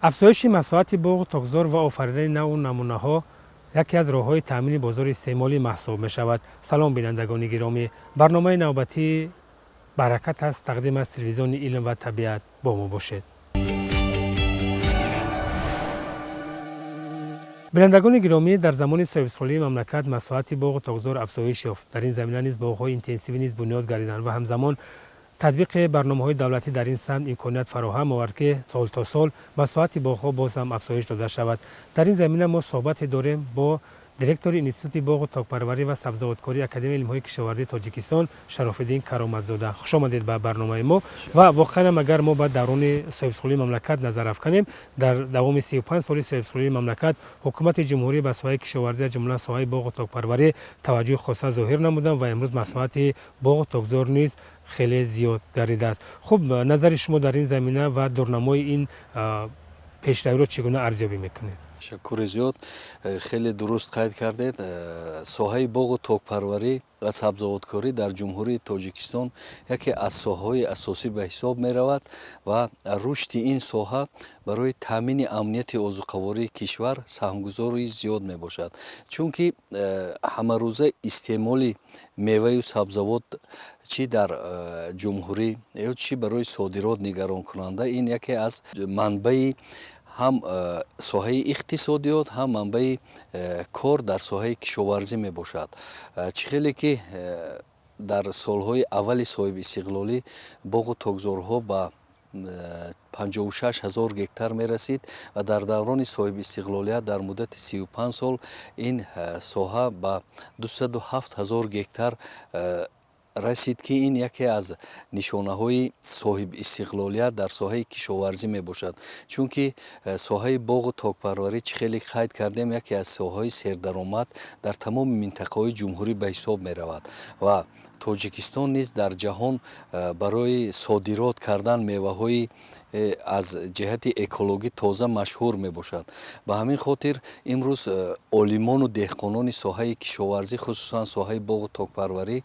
Афзоиши масоҳати боғу токзор ва офаридани навъу намунаҳо яке аз роҳҳои таъмини бозори истеъмолӣ маҳсуб мешавад. Салом, бинандагони гиромӣ! Барномаи навбатии «Баракат» аст, тақдим аз телевизиони «Илм ва табиат». Бо мо бошед. Бинандагони гиромӣ, дар замони соҳибистиқлолии мамлакат масоҳати боғу токзор афзоиш ёфт. Дар ин замина низ боғҳои интенсивӣ низ бунёд гардиданд ва ҳамзамон татбиқи барномаҳои давлатӣ дар ин самт имконият фароҳам овард, ки сол то сол масоҳати боғҳо боз ҳам афзоиш дода шавад. Дар ин замина мо суҳбате дорем бо директори Институти боғу токпарварӣ ва сабзавоткории Академияи илмҳои кишоварзии Тоҷикистон Шарофиддин Кароматзода. Хуш омадед ба барномаи мо. Ва воқеан агар мо ба даврони соҳибистиқлолии мамлакат назар афканем, дар давоми 35 соли соҳибистиқлолии мамлакат ҳукумати ҷумҳурӣ ба соҳаи кишоварзӣ, аз ҷумла соҳаи боғу токпарварӣ, таваҷҷӯҳи хоса зоҳир намуданд ва имрӯз масоҳати боғу токзор низ хеле зиёд гардидааст. Хуб, назари шумо дар ин замина ва дурнамои ин пешравиро чӣ гуна арзёбӣ мекунед? Ташаккури зиёд. Хеле дуруст қайд кардед. Соҳаи боғу токпарварӣ ва сабзавоткорӣ дар Ҷумҳурии Тоҷикистон яке аз соҳаҳои асосӣ ба ҳисоб меравад ва рушди ин соҳа барои таъмини амнияти озуқавории кишвар саҳмгузори зиёд мебошад, чунки ҳамарӯза истеъмоли меваю сабзавот, чӣ дар ҷумҳурӣ ё чӣ барои содирот нигаронкунанда, ин яке аз манбаи ҳам соҳаи иқтисодиёт, ҳам манбаи кор дар соҳаи кишоварзӣ мебошад. Чӣ хеле ки дар солҳои аввали соҳибистиқлолӣ боғу токзорҳо ба 56 ҳазор гектар мерасид ва дар даврони соҳибистиқлолият дар муддати 35 сол ин соҳа ба 207 ҳазор гектар расид, ки ин яке аз нишонаҳои соҳибистиқлолият дар соҳаи кишоварзӣ мебошад, чунки соҳаи боғу токпарварӣ, чӣ хеле қайд кардем, яке аз соҳаҳои сердаромад дар тамоми минтақаҳои ҷумҳурӣ ба ҳисоб меравад ва Тоҷикистон низ дар ҷаҳон барои содирот кардан меваҳои аз ҷиҳати экологӣ тоза машҳур мебошад. Ба ҳамин хотир имрӯз олимону деҳқонони соҳаи кишоварзӣ, хусусан соҳаи боғу токпарварӣ,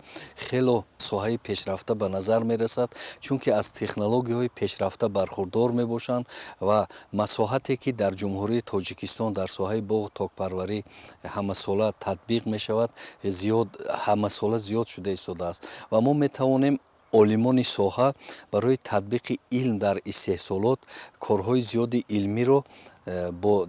хело соҳаи пешрафта ба назар мерасад, чунки аз технологияҳои пешрафта бархурдор мебошанд ва масоҳате, ки дар Ҷумҳурии Тоҷикистон дар соҳаи боғу токпарварӣ ҳамасола татбиқ мешавад, зиёд, ҳамасола зиёд шуда истодааст ва мо метавонем, олимони соҳа, барои татбиқи илм дар истеҳсолот корҳои зиёди илмиро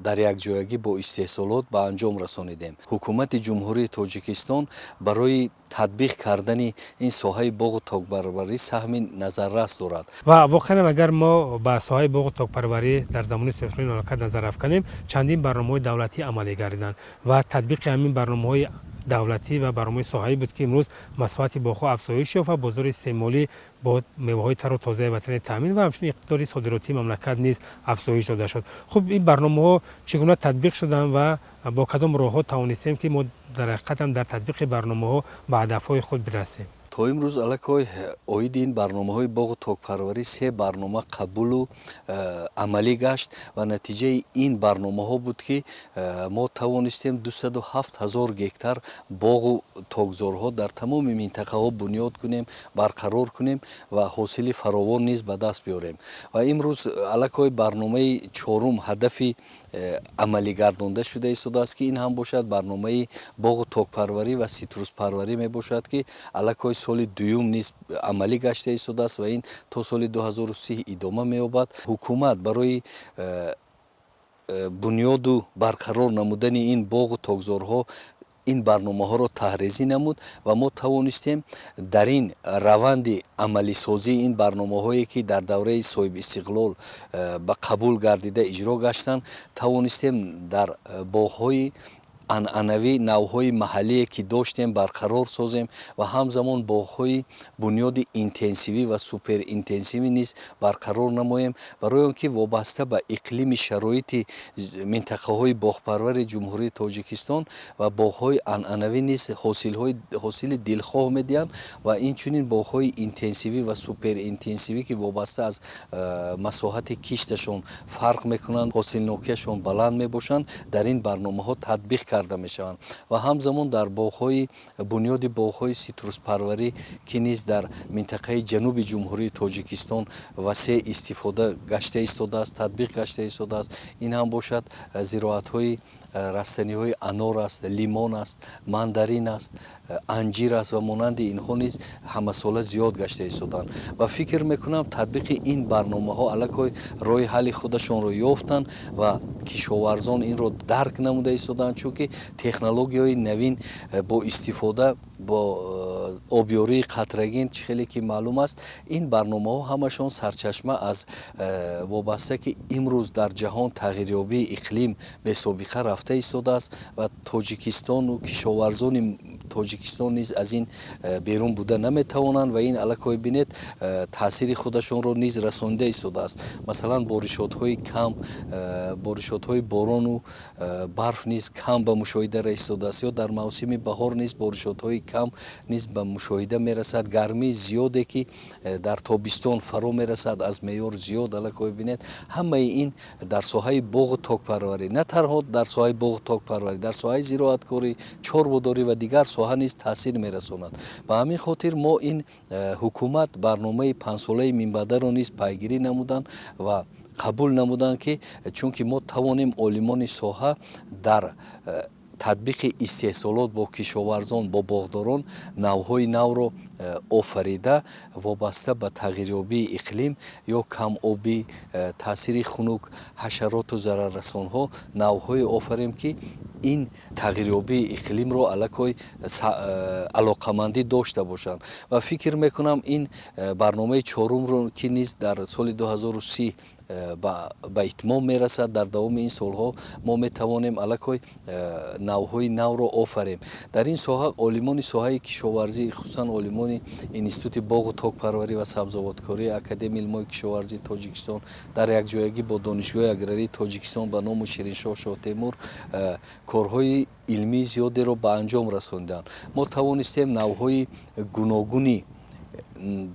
дар якҷоягӣ бо истеҳсолот ба анҷом расонидем. Ҳукумати Ҷумҳурии Тоҷикистон барои татбиқ кардани ин соҳаи боғу токпарварӣ саҳми назаррас дорад. Ва воқеан агар мо ба соҳаи боғу токпарварӣ дар замони соҳибистиқлолии мамлакат назар афканем, чандин барномаҳои давлатӣ амалӣ гардиданд ва татбиқи ҳамин барномаҳои давлатӣ ва барномаҳои соҳавӣ буд, ки имрӯз масоҳати боғҳо афзоиш ёфт ва бозори истеъмолӣ бо меваҳои тару тозаи ватанӣ таъмин ва ҳамчунин иқтидори содиротии мамлакат низ афзоиш дода шуд. Хуб, ин барномаҳо чӣ гуна татбиқ шуданд ва бо кадом роҳҳо тавонистем, ки мо дар ҳақиқат ҳам дар татбиқи барномаҳо ба ҳадафҳои худ бирасем? То имрӯз аллакай оиди ин барномаҳои боғу токпарварӣ се барнома қабулу амалӣ гашт ва натиҷаи ин барномаҳо буд, ки мо тавонистем 207 ҳазор гектар боғу токзорҳо дар тамоми минтақаҳо бунёд кунем, барқарор кунем ва ҳосили фаровон низ ба даст биёрем. Ва имрӯз аллакай барномаи чорум ҳадафи амалигардонда шуда истодааст, ки ин ҳам бошад барномаи боғу токпарварӣ ва ситруспарварӣ мебошад, ки аллакай соли дуюм низ амалӣ гашта истодааст ва ин то соли 2030 идома меёбад. Ҳукумат барои бунёду барқарор намудани ин боғу токзорҳо ин барномаҳоро таҳрезӣ намуд ва мо тавонистем дар ин раванди амалисозии ин барномаҳое, ки дар давраи соҳибистиқлол ба қабул гардида иҷро гаштанд, тавонистем дар боғҳои анъанавӣ навъҳои маҳаллие, ки доштем, барқарор созем ва ҳамзамон боғҳои бунёди интенсивӣ ва суперинтенсивӣ низ барқарор намоем, барои он ки вобаста ба иқлими шароити минтақаҳои боғпарвари Ҷумҳурии Тоҷикистон ва боғҳои анъанавӣ низ ҳосили дилхоҳ медиҳанд ва инчунин боғҳои интенсивӣ ва суперинтенсивӣ, ки вобаста аз масоҳати кишташон фарқ мекунанд, ҳосилнокиашон баланд мебошанд, дар ин барномаҳо татбиқ карда мешаванд. Ва ҳамзамон дар боғҳои бунёди боғҳои ситруспарварӣ, ки низ дар минтақаи ҷануби Ҷумҳурии Тоҷикистон васеъ истифода гашта истодааст, татбиқ гашта истодааст, ин ҳам бошад зироатҳои растаниҳои анор аст, лимон аст, мандарин аст, анҷир аст ва монанди инҳо низ ҳамасола зиёд гашта истодаанд. Ва фикр мекунам, татбиқи ин барномаҳо аллакай роҳи ҳалли худашонро ёфтанд ва кишоварзон инро дарк намуда истодаанд, чунки технологияҳои навин бо истифода бо обёрии қатрагин, чӣ хеле ки маълум аст, ин барномаҳо ҳамашон сарчашма аз вобаста, ки имрӯз дар ҷаҳон тағйирёбии иқлим бесобиқа рафта истодааст ва Тоҷикистону кишоварзони Тоҷикистон низ аз ин берун буда наметавонанд. Ва ин аллакай, бинед, таъсири худашонро низ расонида истодааст. Масалан, боришотҳои кам, боришотҳои борону барф низ кам ба мушоҳида расидааст ё дар мавсими баҳор низ боришотҳои кам низ ба мушоҳида мерасад. Гармии зиёде, ки дар тобистон фаро мерасад, аз меъёр зиёд. Аллакай, бинед, ҳамаи ин дар соҳаи боғу токпарварӣ, на танҳо дар соҳаи боғу токпарварӣ, дар соҳаи зироаткорӣ, чорводорӣ ва дигар соҳа низ таъсир мерасонад. Ба ҳамин хотир мо ин ҳукумат барномаи панҷсолаи минбаъдаро низ пайгирӣ намуданд ва қабул намуданд, ки чунки мо тавонем олимони соҳа дар татбиқи истеҳсолот бо кишоварзон, бо боғдорон навъҳои навро офарида, вобаста ба тағйирёбии иқлим ё камобӣ, таъсири хунук, ҳашароту зараррасонҳо навъҳое офарем, ки ин тағйирёбии иқлимро аллакай алоқамандӣ дошта бошанд. Ва фикр мекунам, ин барномаи чорумро, ки низ дар соли 2030 ба итмом мерасад, дар давоми ин солҳо мо метавонем аллакай навъҳои навро офарем. Дар ин соҳа олимони соҳаи кишоварзӣ, хусусан олимони Институти боғу токпарварӣ ва сабзавоткории Академияи илмҳои кишоварзии Тоҷикистон дар якҷоягӣ бо Донишгоҳи аграрии Тоҷикистон ба ному Шириншоҳ Шоҳтемур корҳои илмии зиёдеро ба анҷом расонданд. Мо тавонистем навъҳои гуногуни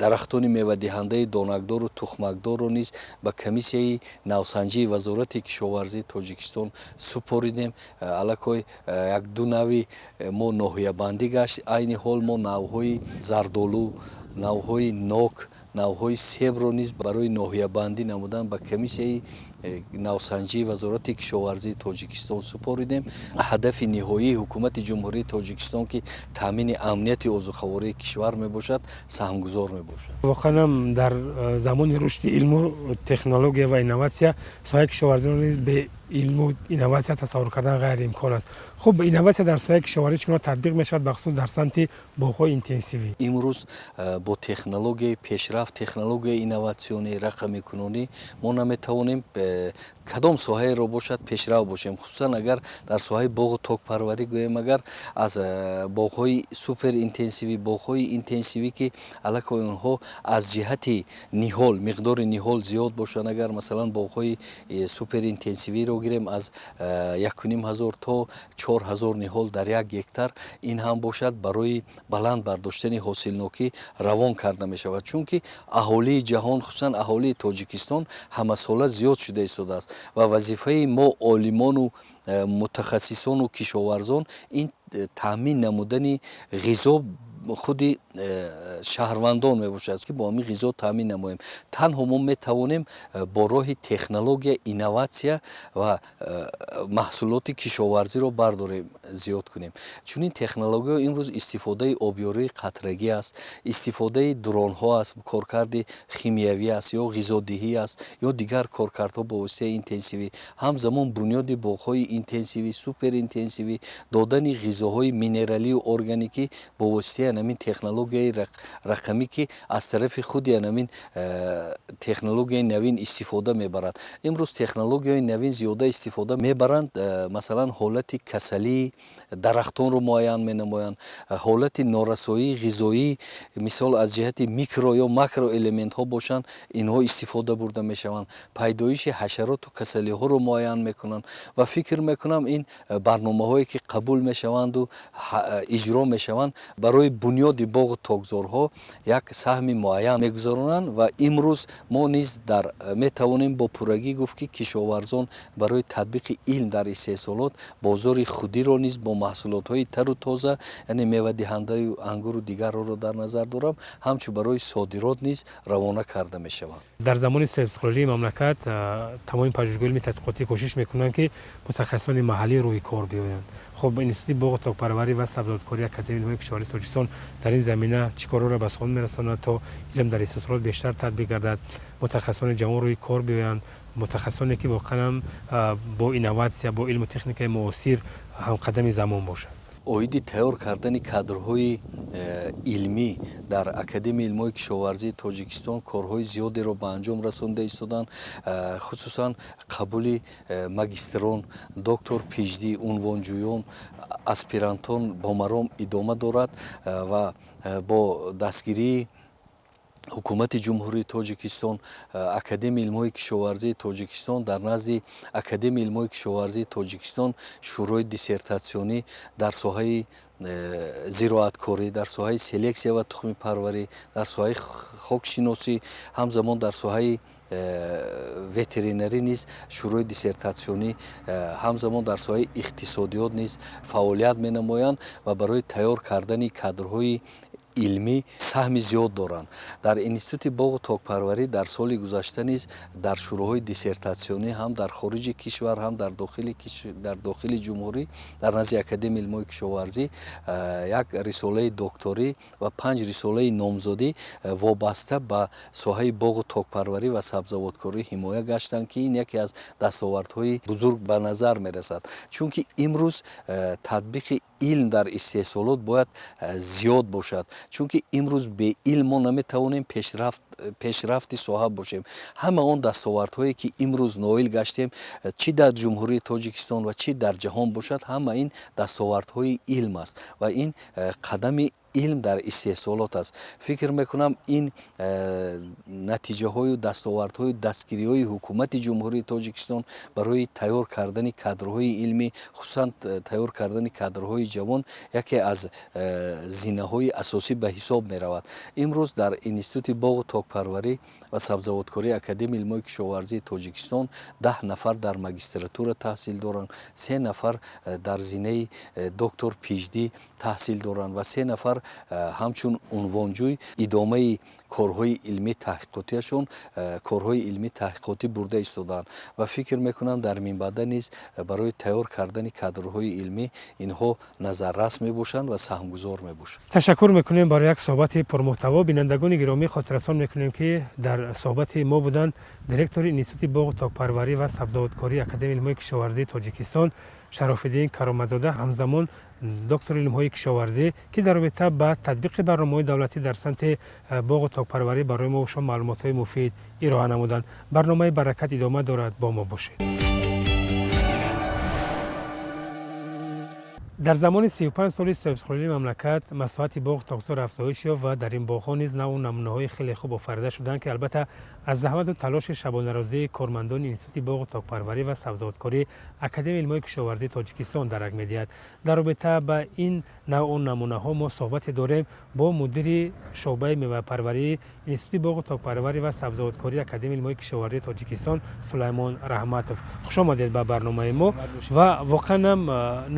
дарахтони мевадиҳандаи донакдору тухмакдорро низ ба комиссияи навсанҷии Вазорати кишоварзии Тоҷикистон супоридем. Аллакай як-ду нави мо ноҳиябандӣ гашт. Айни ҳол мо навъҳои зардолу, навъҳои нок, навъҳои себро низ барои ноҳиябандӣ намудан ба комиссияи навсанҷии Вазорати кишоварзии Тоҷикистон супоридем. Ҳадафи ниҳоии ҳукумати Ҷумҳурии Тоҷикистон, ки таъмини амнияти озуқавории кишвар мебошад, саҳмгузор мебошад. Воқеан ҳам, дар замони рушди илму технология ва инноватсия соҳаи кишоварзиро низ бе илму инноватсия тасаввур кардан ғайриимкон аст. Хуб, инноватсия дар соҳаи кишоварзӣ чӣ гуна татбиқ мешавад, бахусус дар самти боғҳои интенсивӣ? Имрӯз бо технологияи пешрафт, технологияи инноватсионӣ, рақамикунонӣ мо наметавонем кадом соҳаеро бошад пешрав бошем. Хусусан агар дар соҳаи боғу токпарварӣ гӯем, агар аз боғҳои суперинтенсивӣ, боғҳои интенсивӣ, ки аллакай онҳо аз ҷиҳати ниҳол, миқдори ниҳол зиёд бошанд, агар масалан боғҳои суперинтенсивиро гирем, аз 1500 то 4000 ниҳол дар 1 гектар, ин ҳам бошад барои баланд бардоштани ҳосилнокӣ равон карда мешавад, чунки аҳолии ҷаҳон, хусусан аҳолии Тоҷикистон, ҳамасола зиёд шуда истодааст. Ва вазифаи мо олимону мутахассисону кишоварзон ин таъмин намудани ғизо худи шаҳрвандон мебошад, ки бо ҳамин ғизо таъмин намоем. Танҳо мо метавонем бо роҳи технология, инноватсия ва маҳсулоти кишоварзиро бардорем, зиёд кунем. Чунин технологияҳо имрӯз истифодаи обёрии қатрагӣ аст, истифодаи дронҳо аст, коркарди химиявӣ аст ё ғизодиҳӣ аст ё дигар коркардҳо бо воситаи интенсивӣ, ҳамзамон бунёди боғҳои интенсивӣ, суперинтенсивӣ, додани ғизоҳои минералию органикӣ бо воситаи анамин технологияи рақамӣ, ки аз тарафи худи анамин технологияи навин истифода мебарад. Имрӯз технологияи навин зиёда истифода мебаранд. Масалан, ҳолати касалии дарахтонро муайян менамоянд, ҳолати норасоии ғизоӣ, мисол, аз ҷиҳати микро ё макроэлементҳо бошанд, инҳо истифода бурда мешаванд, пайдоиши ҳашароту касалиҳоро муайян мекунанд. Ва фикр мекунам, ин барномаҳое, ки қабул мешаванду иҷро мешаванд, барои бунёди боғу токзорҳо як саҳми муайян мегузаронанд. Ва имрӯз мо низ дар метавонем бо пуррагӣ гуфт, ки кишоварзон барои татбиқи илм дар истеҳсолот бозори худиро низ бо маҳсулотҳои тару тоза, яъне мевадиҳандаю ангуру дигарҳоро дар назар дорам, ҳамчун барои содирот низ равона карда мешаванд. Дар замони соҳибистиқлолии мамлакат тамоми пажӯҳишгоҳи илми тадқиқотӣ кӯшиш мекунанд, ки мутахассисони маҳаллӣ рӯи кор биёянд. Хуб, Институти боғу токпарварӣ ва сабзавоткории Академияи илмҳои кишоварзии Тоҷикистон дар ин замина чӣ корҳоро ба сухан мерасонад, то илм дар истеҳсолот бештар татбиқ гардад, мутахассисони ҷавон рӯи кор биёянд, мутахассисоне, ки воқеан бо инноватсия, бо илму техникаи муосир ҳамқадами замон бошанд? Оиди тайёр кардани кадрҳои илмӣ дар Академияи илмҳои кишоварзии Тоҷикистон корҳои зиёдеро ба анҷом расонда истоданд. Хусусан қабули магистрон, доктор PhD, унвонҷӯён, аспирантон бо маром идома дорад ва бо дастгирии Ҳукумати Ҷумҳурии Тоҷикистон Академияи илмҳои кишоварзии Тоҷикистон дар назди Академияи илмҳои кишоварзии Тоҷикистон шӯрои диссертатсионӣ дар соҳаи зироаткорӣ, дар соҳаи селексия ва тухмипарварӣ, дар соҳаи хокшиносӣ, ҳамзамон дар соҳаи ветеринарӣ низ шӯрои диссертатсионӣ, ҳамзамон дар соҳаи иқтисодиёт низ фаъолият менамоянд ва барои тайёр кардани кадрҳои илмӣ саҳми зиёд доранд. Дар Институти боғу токпарварӣ дар соли гузашта низ дар шӯроҳои диссертатсионӣ ҳам дар хориҷи кишвар, ҳам дар дохили ҷумҳурӣ дар назди Академияи илмҳои кишоварзӣ як рисолаи докторӣ ва панҷ рисолаи номзадӣ вобаста ба соҳаи боғу токпарварӣ ва сабзавоткорӣ ҳимоя гаштанд, ки ин яке аз дастовардҳои бузург ба назар мерасад, чунки имрӯз татбиқи илм дар истеҳсолот бояд зиёд бошад, чунки имрӯз бе илм мо наметавонем пешрафти соҳа бошем. Ҳама он дастовардҳое, ки имрӯз ноил гаштем, чӣ дар Ҷумҳурии Тоҷикистон ва чӣ дар ҷаҳон бошад, ҳама ин дастовардҳои илм аст ва ин қадами илм дар истеҳсолот аст. Фикр мекунам, ин натиҷаҳою дастовардҳою дастгириҳои Ҳукумати Ҷумҳурии Тоҷикистон барои тайёр кардани кадрҳои илмӣ, хусусан тайёр кардани кадрҳои ҷавон, яке аз зинаҳои асосӣ ба ҳисоб меравад. Имрӯз дар Институти боғу токпарварӣ ва сабзавоткории Академияи илмҳои кишоварзии Тоҷикистон 10 нафар дар магистратура таҳсил доранд, се нафар дар зинаи доктор PhD таҳсил доранд ва се нафар ҳамчун унвонҷӯй идомаи корҳои илмӣ таҳқиқотиашон корҳои илмӣ таҳқиқотӣ бурда истодаанд. Ва фикр мекунам, дар минбаъда низ барои тайёр кардани кадрҳои илмӣ инҳо назаррас мебошанд ва саҳмгузор мебошанд. Ташаккур мекунем барои як суҳбати пурмуҳтаво. Бинандагони гиромӣ, хотиррасон мекунем, ки дар суҳбати мо буданд директори Институти боғу токпарварӣ ва сабзавоткории Академияи илмҳои кишоварзии Тоҷикистон Шарофиддин Кароматзода, ҳамзамон доктори илмҳои кишоварзӣ, ки дар робита ба татбиқи барномаҳои давлатӣ дар самти боғу токпарварӣ барои мо шумо маълумотҳои муфид ироа намуданд. Барномаи «Баракат» идома дорад, бо мо бошед. Дар замони 35 соли соҳибистиқлолии мамлакат масоҳати боғ токзор афзоиш ёфт ва дар ин боғҳо низ наву намунаҳои хеле хуб офарида шуданд, ки албатта аз заҳмату талоши шабонарӯзии кормандони Институти боғу токпарварӣ ва сабзавоткории Академияи илмҳои кишоварзии Тоҷикистон дарак медиҳад. Дар робита ба ин навъу намунаҳо мо суҳбате дорем бо мудири шӯъбаи мевапарварии Институти боғу токпарварӣ ва сабзавоткории Академияи илмҳои кишоварзии Тоҷикистон Сулаймон Раҳматов. Хуш омадед ба барномаи мо. Ва воқеан ҳам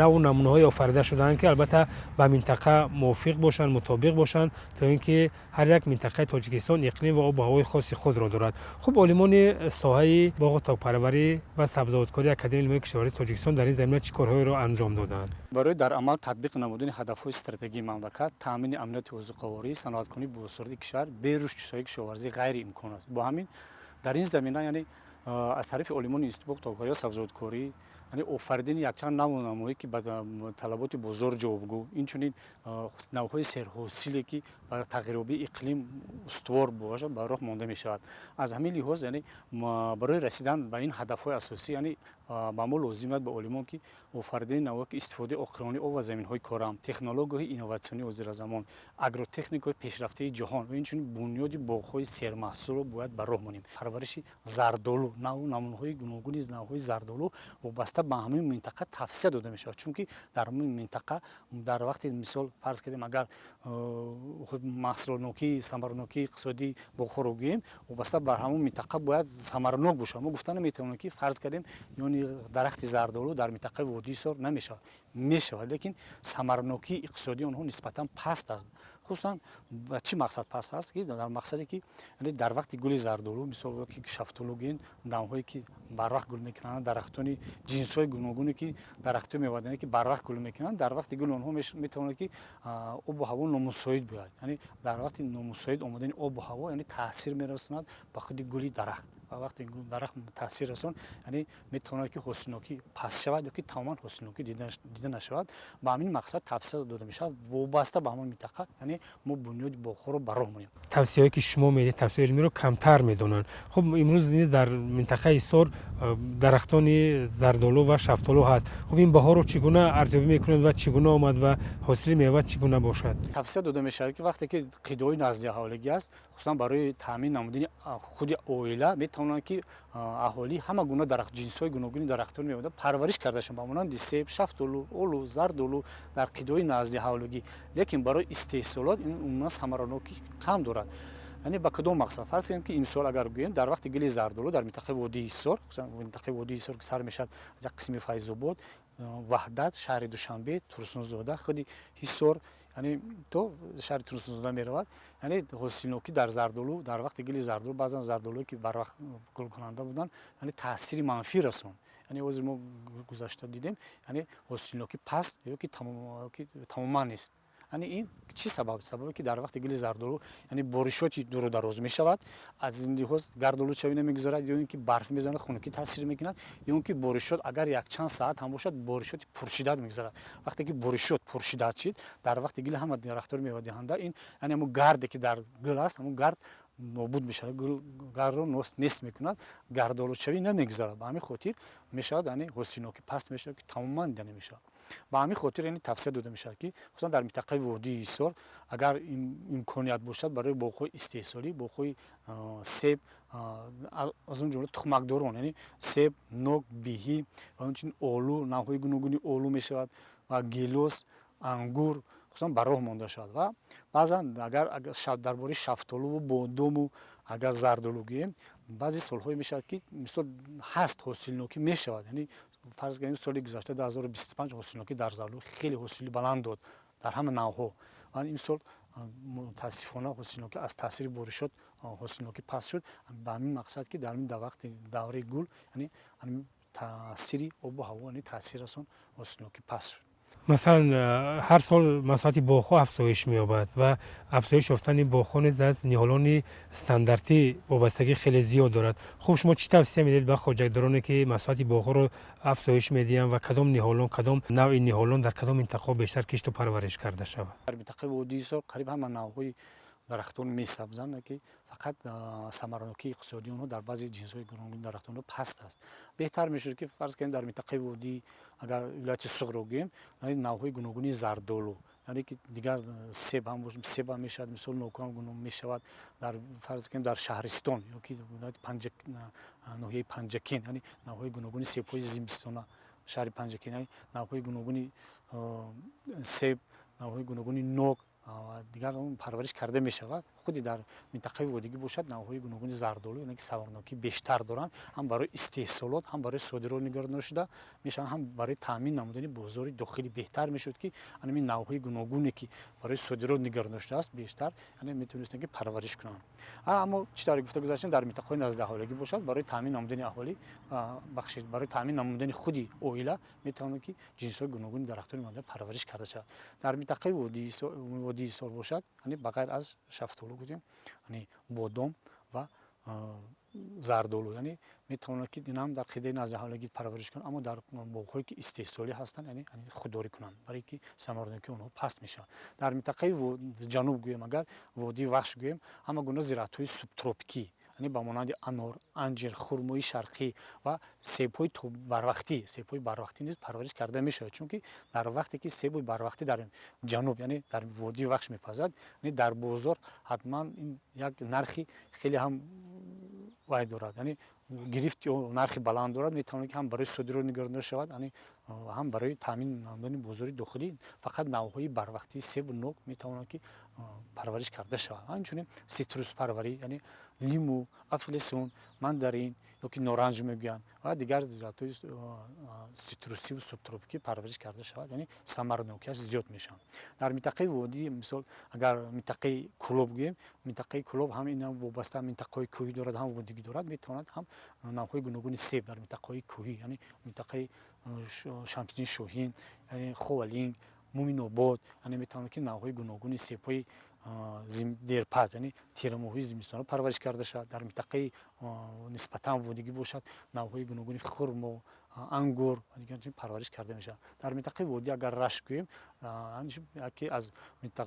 навъу намунаҳои офарида шудаанд, ки албатта ба минтақа мувофиқ бошанд, мутобиқ бошанд, то ин ки ҳар як минтақаи Тоҷикистон иқлим ва обу ҳавои хоси худро дорад. Хуб, олимони соҳаи боғу токпарварӣ ва сабзавоткории Академияи илмҳои кишоварзии Тоҷикистон дар ин замина чӣ корҳоеро анҷом додаанд? Барои дар амал татбиқ намудани ҳадафҳои стратегии мамлакат, таъмини амнияти озуқаворӣ, саноаткунии босуръати кишвар бе рушди соҳаи кишоварзӣ ғайриимкон аст. Бо ҳамин дар ин замина, яъне аз тарафи олимони институти боғу токпарварӣ ва сабзавоткорӣ, яъне офаридани якчанд навъу намунаҳое, ки ба талаботи бозор ҷавобгӯ, инчунин навъҳои серҳосиле, ки ба тағйирёбии иқлим устувор бошад, ба роҳ монда мешавад. Аз ҳамин лиҳоз, яъне барои расидан ба ин ҳадафҳои асосӣ, яъне ба мо лозим аст, ба олимон, ки офаридани навъҳое, ки истифодаи оқилонаи об ва заминҳои корам, технологияҳои инноватсионии ҳозиразамон, агротехникаҳои пешрафтаи ҷаҳон ва инчунин бунёди боғҳои сермаҳсулро бояд ба роҳ монем. Парвариши зардолу Зардолу, навъу намунаҳои гуногуни навъҳои зардолу вобаста ба ҳамин минтақа тавсия дода мешавад, чунки дар ҳамин минтақа дар вақти, мисол, фарз кардем, агар маҳсулотнокии, самаранокии иқтисодии боғҳоро гӯем, вобаста бар ҳамон минтақа бояд самаранок бошад. Мо гуфта наметавонем, ки, фарз кардем, ёни дарахти зардолу дар минтақаи водии Ҳисор намешавад. Мешавад, лекин самаранокии иқтисодии онҳо нисбатан паст аст. Хусусан ба чӣ мақсад паст аст? Ки дар мақсаде, ки дар вақти гули зардолу, мисол, ки шафтолу гӯем, навъҳое ки барвақт гул мекунанд, дарахтони ҷинсҳои гуногуне, ки дарахтҳои мевадиҳанда, ки барвақт гул мекунанд, дар вақти гули онҳо метавонад, ки обу ҳаво номусоид бояд. Яъне дар вақти номусоид омадани обу ҳаво, яъне таъсир мерасонад ба худи гули дарахт ва вақте дарахт таъсир расон, яъне метавонад, ки ҳосилнокӣ паст шавад ё ки тамоман ҳосилнокӣ дида нашавад. Ба ҳамин мақсад тавсия дода мешавад, вобаста ба ҳамон минтақа, яъне мо бунёди боғҳоро ба роҳ монем. Тавсияҳое, ки шумо медиҳед, тавсияи илмиро камтар медонанд. Хуб, имрӯз низ дар минтақаи Ҳисор дарахтони зардолу ва шафтолу ҳаст. Хуб, ин баҳорро чӣ гуна арзёбӣ мекунед ва чӣ гуна омад ва ҳосили мева чӣ гуна бошад? Тавсия дода мешавад, ки вақте ки қитъаҳои наздиаҳолигӣ аст, хусусан барои таъмин намудани худи оила, метавонанд, ки аҳолӣ ҳама гуна дарахт, ҷинсҳои гуногуни дарахтон меода парвариш карда шаванд, ба монанди себ, шафтолу, олу, зардолу дар қитъаҳои наздиҳавлигӣ. Лекин барои истеҳсолот ин умуман самаранокӣ кам дорад. Яъне ба кадом мақсад? Фарз кунем, ки имсол агар гӯем, дар вақти гули зардолу дар минтақаи водии Ҳисор, хусусан минтақаи водии Ҳисор, ки сар мешавад аз як қисми Файзобод, Ваҳдат, шаҳри Душанбе, Турсунзода, худи Ҳисор, яъне то шаҳри Турсунзода меравад, яъне ҳосилнокӣ дар зардолу дар вақти гули зардолу, баъзан зардолуе, ки барвақт гулкунанда буданд, яъне таъсири манфӣ расонд. Яъне ҳозир мо гузашта дидем, яъне ҳосилнокӣ паст ё ки тамоман нест. Яъне ин чӣ сабаб? Сабабе, ки дар вақти гули зардолу, яъне боришоти дуру дароз мешавад, аз ин лиҳоз гардолудшавӣ намегузарад, ё ин ки барф мезанад, хунукӣ таъсир мекунад, ё ин ки боришот агар якчанд саат ҳам бошад, боришоти пуршиддат мегузарад. Вақте ки боришот пуршиддат шид дар вақти гули ҳама дарахтҳои мевадиҳанда, ин яъне ҳамун гарде, ки дар гул аст, ҳамун гард нобуд мешавад, гардро нест мекунад, гардолудшавӣ намегузарад. Ба ҳамин хотир мешавад, яъне ҳосилнокӣ паст мешавад, ки тамоман дида намешавад. Ба ҳамин хотир, яъне, тавсия дода мешавад, ки хусусан дар минтақаи водии Ҳисор, агар имконият бошад, барои боғҳои истеҳсолӣ, боғҳои себ, аз он ҷумла тухмакдорон, яъне себ, нок, биҳӣ ва ҳамчунин олу, навъҳои гуногуни олу мешавад ва гелос, ангур, хусусан ба роҳ монда шавад. Ва баъзан агар дар бораи шафтолуву бодому, агар зардолу гӯем, баъзе солҳое мешавад, ки, мисол, ҳаст, ҳосилнокӣ мешавад. Яъне фарз кунем, соли гузашта, 2025, ҳосилнокӣ дар зардолу хеле ҳосили баланд дод дар ҳама навъҳо ва имсол, мутаассифона, ҳосилнокӣ аз таъсири боришот ҳосилнокӣ паст шуд. Ба ҳамин мақсад, ки дар ҳамин вақти давраи гул, яъне таъсири обу ҳаво, яъне таъсир расон, ҳосилнокӣ паст шуд. Масалан, ҳар сол масоҳати боғҳо афзоиш меёбад ва афзоиш ёфтани боғҳо низ аз ниҳолони стандартӣ вобастагӣ хеле зиёд дорад. Хуб, шумо чӣ тавсия медиҳед ба хоҷагидороне, ки масоҳати боғҳоро афзоиш медиҳанд, ва кадом ниҳолон, кадом навъи ниҳолон дар кадом минтақаҳо бештар кишту парвариш карда шавад? Дар минтақаи водии Ҳисор қариб ҳама навъҳои дарахтон месабзанд, ки фақат самаранокии иқтисодии онҳо дар баъзе ҷинсҳои гуногуни дарахтонҳо паст аст. Беҳтар мешуд, ки, фарз кунем, дар минтақаи водии, агар вилояти Суғдро гӯем, навъҳои гуногуни зардолу, яъне ки дигар себ ҳам, себ ҳам мешавад, мисол, нокҳо ҳам мешавад. Дар, фарз кунем, дар шаҳристон ё ки вилояти ноҳияи Панҷакент, яъне навъҳои гуногуни себҳои зимистона, шаҳри Панҷакент, яъне навъҳои гуногуни себ, навъҳои гуногуни нок, дигар парвариш карда мешавад. Худи дар минтақаи водигӣ бошад, навъҳои гуногуни зардолу, яъне ки самарнокӣ бештар доранд, ҳам барои истеҳсолот, ҳам барои содирот нигаронда шуда мешаванд, ҳам барои таъмин намудани бозори дохилӣ. Беҳтар мешуд, ки ҳамин навъҳои гуногуне, ки барои содирот нигаронда шудааст, бештар, яъне метавонистанд, ки парвариш кунанд. Аммо чӣ тавре гуфта гузаштем, дар минтақаҳои наздиаҳолигӣ бошад, барои таъмин намудани аҳолӣ, бахшид, барои таъмин намудани худи оила метавонад, ки ҷинсҳои гуногуни дарахтони мевадиҳанда парвариш карда шавад. Дар минтақаи водии Ҳисор бошад, яъне ба ғайр аз шафтолу гуфтем, яъне бодом ва зардолу, яъне метавонад, ки инам дар қитъаи наздиаҳолигӣ парвариш кунанд, аммо дар боғҳое, ки истеҳсолӣ ҳастанд, яъне худдорӣ кунанд, барое ки самаранокии онҳо паст мешавад. Дар минтақаи ҷануб гӯем, агар водии Вахш гӯем, ҳама гуна зираатҳои субтропикӣ, яъне ба монанди анор, анҷир, хурмои шарқӣ ва себҳои барвақтӣ, себҳои барвақтӣ низ парвариш карда мешавад, чунки дар вақте ки себи барвақтӣ дар ҷануб, яъне дар водии Вахш мепазад, яъне дар бозор ҳатман ин як нархи хеле ҳам вай дорад, яъне Гирифт ё нархи баланд дорад, метавонад, ки ҳам барои содирот нигаронида шавад, ҳам барои таъмин намудани бозори дохилӣ. Фақат навъҳои барвақтии себу нок метавонад, ки парвариш карда шавад. Ҳамчунин ситруспарварӣ, яъне лиму, афлесун, мандарин ё ки норанҷ мегӯянд ва дигар зироатҳои ситрусиву субтропикӣ парвариш карда шавад, яъне самаранокиаш зиёд мешавад. Дар минтақаи водӣ, мисол, агар минтақаи Кӯлоб гӯем, минтақаи Кӯлоб ҳам ин вобаста минтақаҳои кӯҳӣ дорад, ҳам водигӣ дорад. Метавонад ҳам навъҳои гуногуни себ дар минтақаҳои кӯҳӣ, яъне минтақаи Шамсиддин Шоҳин, яъне Ховалинг, Муминобод, яъне метавонад, ки навъҳои гуногуни себҳои дерпаз, яъне тирамоҳии зимистона парвариш карда шавад. Дар минтақаи нисбатан водигӣ бошад, навъҳои гуногуни хурмо, ангур парвариш карда мешавад. Дар минтақаи водӣ агар Рашт гӯем, яке аз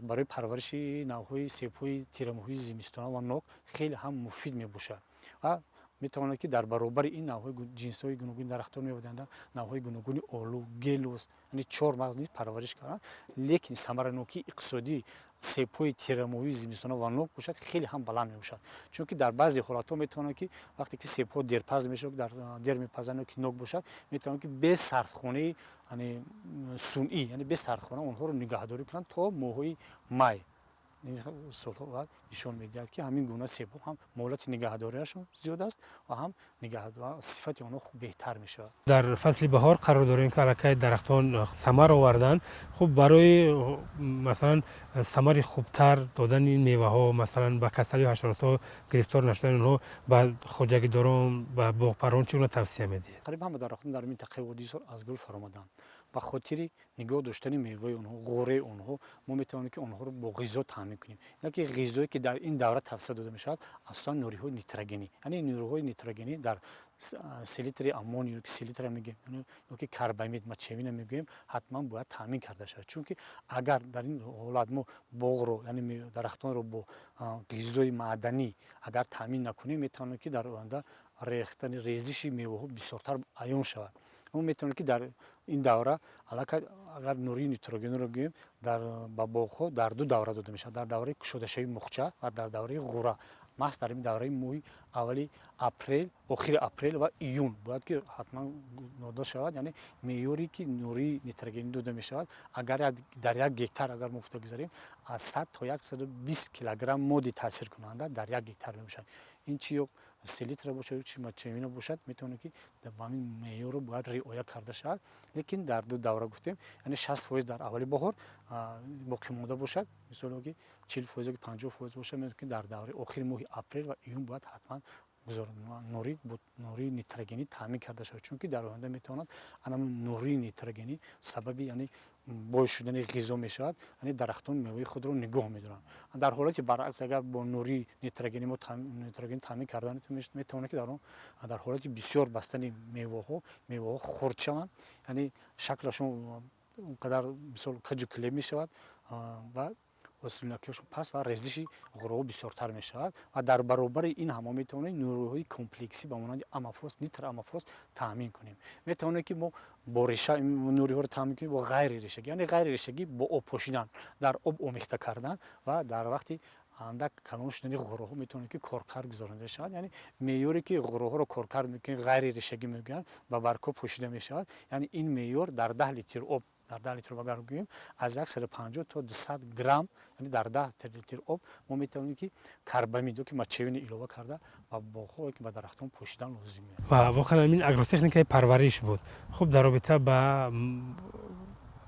барои парвариши навъҳои себҳои тирамоҳии зимистона ва нок хеле ҳам муфид мебошад ва метавонад, ки дар баробари ин навъҳои ҷинсҳои гуногуни дарахтон мевадиҳанда навъҳои гуногуни олу, гелос, яъне чормағз низ парвариш карданд. Лекин самаранокии иқтисодии себҳои тирамоҳии зимистона ва нок бошад, хеле ҳам баланд мебошад, чунки дар баъзе ҳолатҳо метавонад, ки вақте ки себҳо дерпаз мешавад, дер мепазанд ё ки нок бошад, метавонад, ки бе сардхонаи сунъӣ, яъне бе сардхона онҳоро нигаҳдорӣ кунанд то моҳҳои май. Солҳо нишон медиҳад, ки ҳамин гуна себҳо ҳам муҳлати нигаҳдориашон зиёд аст ва ҳам сифати онҳо беҳтар мешавад. Дар фасли баҳор қарор дорем, ки аллакай дарахтон самар оварданд. Хуб, барои, масалан, самари хубтар додани ин меваҳо, масалан, ба касалию ҳашаротҳо гирифтор нашудани онҳо, ба хоҷагидорон, ба боғпарварон чӣ гуна тавсия медиҳед? Қариб ҳама дарахтон дар минтақаи водии Ҳисор аз гул фаромаданд. Ба хотири нигоҳ доштани меваи онҳо, ғӯраи онҳо, мо метавонем, ки онҳоро бо ғизо таъмин кунем. Яке ғизое, ки дар ин давра тавсия дода мешавад, асосан нуриҳои нитрогенӣ, яъне нуриҳои нитрогенӣ дар селитри аммоний ё ки селитра мегӯем, ё ки карбамид, мочевина мегӯем, ҳатман бояд таъмин карда шавад. Чунки агар дар ин ҳолат мо боғро, яъне дарахтонро бо ғизои маъданӣ агар таъмин накунем, метавонад, ки дар оянда рехтани, резиши меваҳо бисёртар аён шавад. Мо метавонем, ки дар ин давра аллакай агар нурии нитрогенро гӯем, дар ба боғҳо дар ду давра дода мешавад: дар давраи кушодашавии мухча ва дар давраи ғура. Маҳз дар ин давраи моҳи аввали апрел, охири апрел ва июн бояд, ки ҳатман дода шавад. Яъне меъёре, ки нурии нитрогенӣ дода мешавад, агар дар 1 гектар агар мо гуфта гузарем, аз 100 то 120 килограмм модди таъсиркунанда дар 1 гектар мебошад. Ин чи ё селитра бошад, ё чи мочевина бошад, метавонад, ки ба ҳамин меъёрро бояд риоя карда шавад. Лекин дар ду давра гуфтем, яъне 60% дар аввали баҳор, боқимонда бошад, мисол, ки 40% ё 50% бошад, метавонад, ки дар давраи охири моҳи апрел ва июн бояд ҳатман нурии нитрогенӣ таъмин карда шавад, чунки дар оянда метавонад анам нурии нитрогенӣ сабаби, яъне бой шудани ғизо мешавад, яъне дарахтон меваи худро нигоҳ медоранд. Дар ҳолати баръакс, агар бо нурии нитрогенӣ мо нитроген таъмин карда, метавонад, ки дар он дар ҳолати бисёр бастани меваҳо, меваҳо хурд шаванд, яъне шаклашон он қадар, мисол, каҷу килеб мешавад ва ҳосилнокиашон паст ва резиши ғураҳо бисёртар мешавад. Ва дар баробари ин ҳама метавонем нуриҳои комплексӣ ба монанди аммофос, нитроаммофос таъмин кунем. Метавонем, ки мо бо реша нуриҳоро таъмин кунем, бо ғайри решагӣ, яъне ғайри решагӣ бо об пошидан, дар об омехта кардан ва дар вақти андак калон шудани ғураҳо метавонем, ки коркард гузаронида шавад. Яъне меъёре, ки ғураҳоро коркард мекунем, ғайри решагӣ мегӯянд, ба баргҳо пӯшида мешавад. Яъне ин меъёр дар 10 литр об, дар 10 литр об агар гӯем, аз 150 то 200 грамм, яъне дар 10 литр об мо метавонем, ки карбамид ё ки мочевина илова карда ба боғҳо, ки ба дарахтон пӯшидан лозим. Ва воқеан ҳамин агротехникаи парвариш буд. Хуб, дар робита ба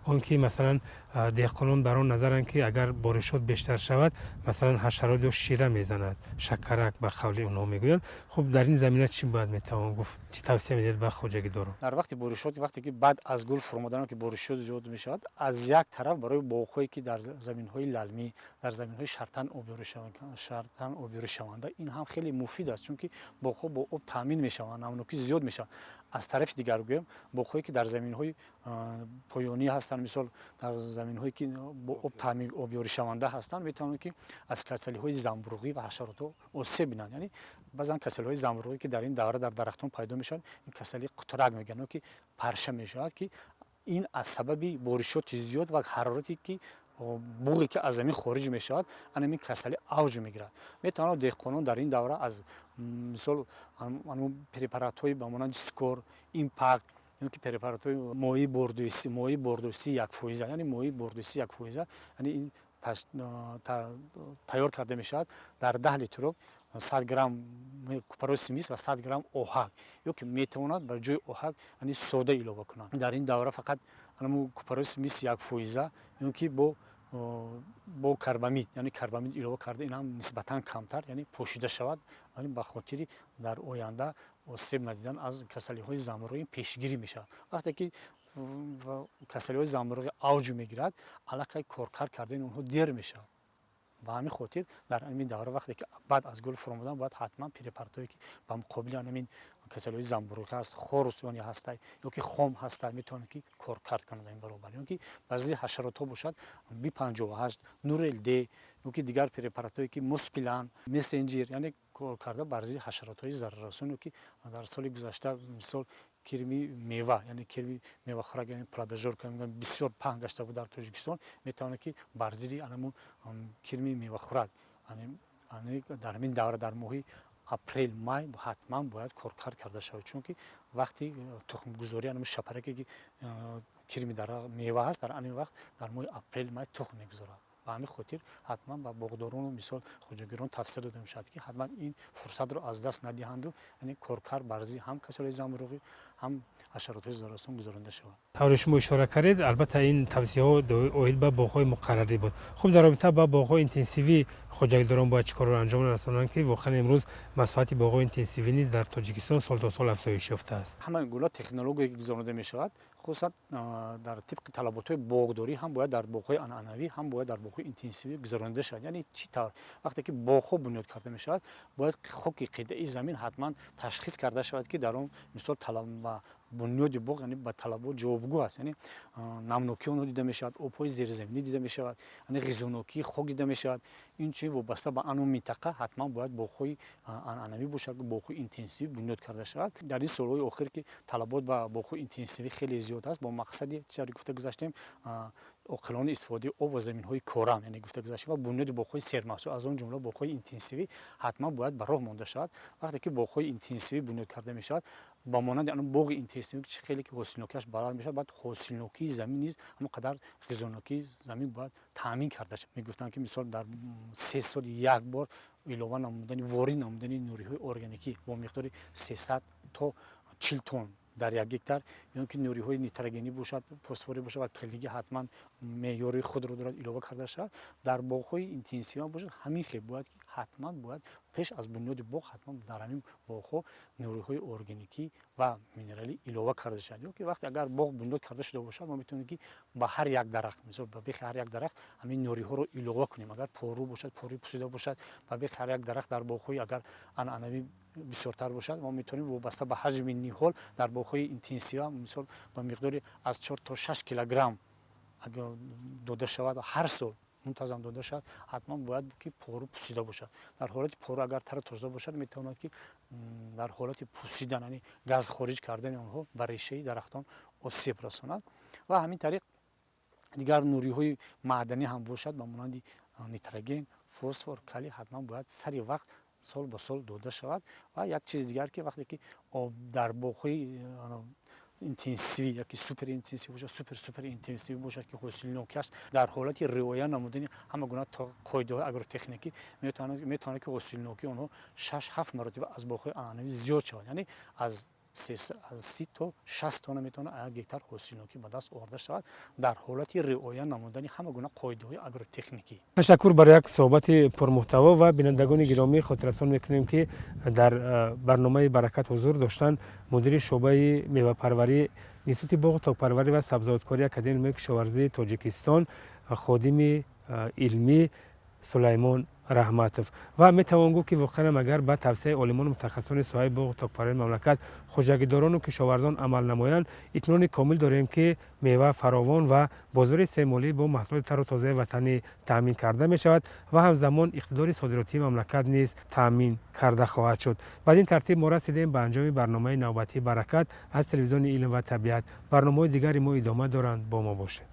он ки, масалан, деҳқонон бар он назаранд, ки агар боришот бештар шавад, масалан, ҳашарот ё шира мезанад, шакарак ба қавли онҳо мегӯянд. Хуб, дар ин замина чӣ бояд метавон гуфт, чӣ тавсия медиҳед ба хоҷагидорон? Дар вақти боришот, вақте ки баъд аз гул фуромадан, ки боришот зиёд мешавад, аз як тараф барои боғҳое, ки дар заминҳои лалмӣ, дар заминҳои шартан обёришаванда, ин ҳам хеле муфид аст, чунки боғҳо бо об таъмин мешаванд, намнокӣ зиёд мешавад. Аз тарафи дигар гӯем, боғҳое, ки дар заминҳои поёнӣ ҳастанд, мисол, дар заминҳое, ки бо об таъмин обёришаванда ҳастанд, метавонанд, ки аз касалиҳои замбуруғӣ ва ҳашаротҳо осеб бинанд. Яъне баъзан касалиҳои замбуруғӣ, ки дар ин давра дар дарахтон пайдо мешаванд, ин касалии қутрак мегӯянд, ки парша мешавад, ки ин аз сабаби боришоти зиёд ва ҳарорате, ки буғе ки аз замин хориҷ мешавад, ҳамин касалӣ авҷ мегирад. Метавонад деҳқонон дар ин давра аз, мисол, препаратҳои ба монанди Скор, Импакт ё ки препаратҳои моеи бордоси 1%, яъне моеи бордоси 1%, яъне ин тайёр карда мешавад дар 10 литр об 100 грамм купороси мис ва 100 грамм оҳак, ё ки метавонад ба ҷои оҳак, яъне сода илова кунад. Дар ин давра фақат купороси мис 1% ё ки бо карбамид, яъне карбамид илова карда, ин ҳам нисбатан камтар, яъне пошида шавад, ба хотири дар оянда осеб надидан аз касалиҳои замбуруғӣ пешгирӣ мешавад. Вақте ки касалиҳои замбуруғӣ авҷ мегирад, аллакай коркард кардани онҳо дер мешавад. Ба ҳамин хотир дар ҳамин давра, вақте ки баъд аз гул фуромадан, бояд ҳатман препаратҳое ки ба муқобили ҳамин касалиҳои замбуруғӣ ҳаст, Хорус ёне ҳаста ё ки Хом ҳаста, метавонад ки коркард кунад ин баробар, ё ки ба зидди ҳашаротҳо бошад, Би 58, Нурел Д ё ки дигар препаратҳое ки Моспилан, Мессенҷер, яъне кор карда бар зидди ҳашаротҳои зараррасон, ё ки дар соли гузашта, мисол, кирми мева, яъне кирми мевахӯрак, яъне плодожорка бисёр паҳн гашта буд дар Тоҷикистон, метавонад ки бар зидди анамун кирми мевахӯрак дар ҳамин давра, дар моҳи апрел, май ҳатман бояд коркард карда шавад, чунки вақти тухмгузорӣ анамун шапараке ки кирми дар мева ҳаст, дар ҳамин вақт, дар моҳи апрел, май тухм мегузорад. Ба ҳамин хотир ҳатман ба боғдорону, мисол, хоҷагирон тавсия дода мешавад, ки ҳатман ин фурсатро аз даст надиҳанду, яъне коркард бар зидди ҳам касалиҳои замбуруғӣ, ҳам ҳашаротҳои зараррасон гузаронида шавад. Тавре шумо ишора кардед, албатта, ин тавсияҳо оид ба боғҳои муқаррарӣ буд. Хуб, дар робита ба боғҳои интенсивӣ хоҷагидорон бояд чӣ корро анҷом расонанд, ки воқеан имрӯз масоҳати боғҳои интенсивӣ низ дар Тоҷикистон сол то сол афзоиш ёфтааст? Ҳама гуна технология ки гузаронида мешавад, хусусан дар тибқи талаботҳои боғдорӣ, ҳам бояд дар боғҳои анъанавӣ, ҳам бояд дар боғҳои интенсивӣ гузаронида шавад. Яъне чӣ тавр? Вақте ки боғҳо бунёд карда мешавад, бояд хоки қитъаи замин ҳатман ташхис карда шавад, ки дар он, мисол, ба бунёди боғ, яъне ба талабот ҷавобгӯ аст, яъне намнокии онҳо дида мешавад, обҳои зеризаминӣ дида мешавад, яъне ғизонокии хок дида мешавад. Инчунин вобаста ба ану минтақа ҳатман бояд боғҳои анъанавӣ бошад, боғҳои интенсивӣ бунёд карда шавад. Дар ин солҳои охир, ки талабот ба боғҳои интенсивӣ хеле зиёд аст, бо мақсади чире гуфта гузаштем, оқилона истифодаи об ва заминҳои корам, яъне гуфта гузаштем, ва бунёди боғҳои сермаҳсул, аз он ҷумла боғҳои интенсивӣ, ҳатман бояд ба роҳ монда шавад. Вақте ки боғҳои интенсивӣ бунёд карда мешавад, ба монанди ан боғи интенсивӣ, ки хеле ки ҳосилнокиаш баланд мешавад, баъд ҳосилнокии замин низ ҳамон қадар, ғизонокии замин бояд таъмин карда шавад. Мегуфтанд, ки, мисол, дар 3 сол як бор илова намудани, ворид намудани нуриҳои органикӣ бо миқдори 300 то 40 тонн дар 1 гектар, ё ки нуриҳои нитрогенӣ бошад, фосфорӣ бошад ва калигӣ, ҳатман меъёри худро дорад, илова карда шавад. Дар боғҳои интенсивӣ бошад, ҳамин хел бояд, ки ҳатман бояд пеш аз бунёди боғ ҳатман дар ҳамин боғҳо нуриҳои органикӣ ва минералӣ илова карда шавад. Ё ки вақте агар боғ бунёд карда шуда бошад, мо метавонем, ки ба ҳар як дарахт, мисол, ба бехи ҳар як дарахт ҳамин нуриҳоро илова кунем. Агар пору бошад, поруи пусида бошад, ба бехи ҳар як дарахт, дар боғҳои агар анъанавӣ бисёртар бошад, мо метавонем вобаста ба ҳаҷми ниҳол, дар боғҳои интенсива, мисол, ба миқдори аз 4 то 6 килограмм агар дода шавад, ҳар сол мунтазам дода шавад. Ҳатман бояд ки пору пусида бошад. Дар ҳолати пору агар тару тоза бошад, метавонад, ки дар ҳолати пусидан, яъне газ хориҷ кардани онҳо ба решаи дарахтон осеб расонад. Ва ҳамин тариқ дигар нуриҳои маъданӣ ҳам бошад, ба монанди нитроген, фосфор, калий, ҳатман бояд сари вақт сол ба сол дода шавад. Ва як чизи дигар, ки вақте ки дар боғҳои интенсивӣ яки супер интенсивӣ бошад, супер супер интенсивӣ бошад, ки ҳосилнокиаш дар ҳолати риоя намудани ҳама гуна қоидаҳои агротехникӣ, метавонад, ки ҳосилнокии онҳо 6-7 маротиба аз боғҳои анъанавӣ зиёд шавад, яъне аз 30 то 60 тонна метавонад 1 гектар ҳосилнокӣ ба даст оварда шавад дар ҳолати риоя намудани ҳама гуна қоидаҳои агротехникӣ. Ташаккур барои як суҳбати пурмуҳтаво. Ва бинандагони гиромӣ, хотиррасон мекунем, ки дар барномаи «Баракат» ҳузур доштанд мудири шӯъбаи мевапарварӣ, Институти боғу токпарварӣ ва сабзавоткории Академияи илмҳои кишоварзии Тоҷикистон, ходими илмӣ Сулаймон Раҳматов. Ва метавон гуфт, ки воқеан агар ба тавсияи олимону мутахассисони соҳаи боғу токпарварии мамлакат хоҷагидорону кишоварзон амал намоянд, итминони комил дорем, ки мева фаровон ва бозори истеъмолӣ бо маҳсулоти тару тозаи ватанӣ таъмин карда мешавад ва ҳамзамон иқтидори содиротии мамлакат низ таъмин карда хоҳад шуд. Бад ин тартиб мо расидем ба анҷоми барномаи навбатии «Баракат» аз телевизиони «Илм ва табиат». Барномаҳои дигари мо идома доранд, бо мо бошед.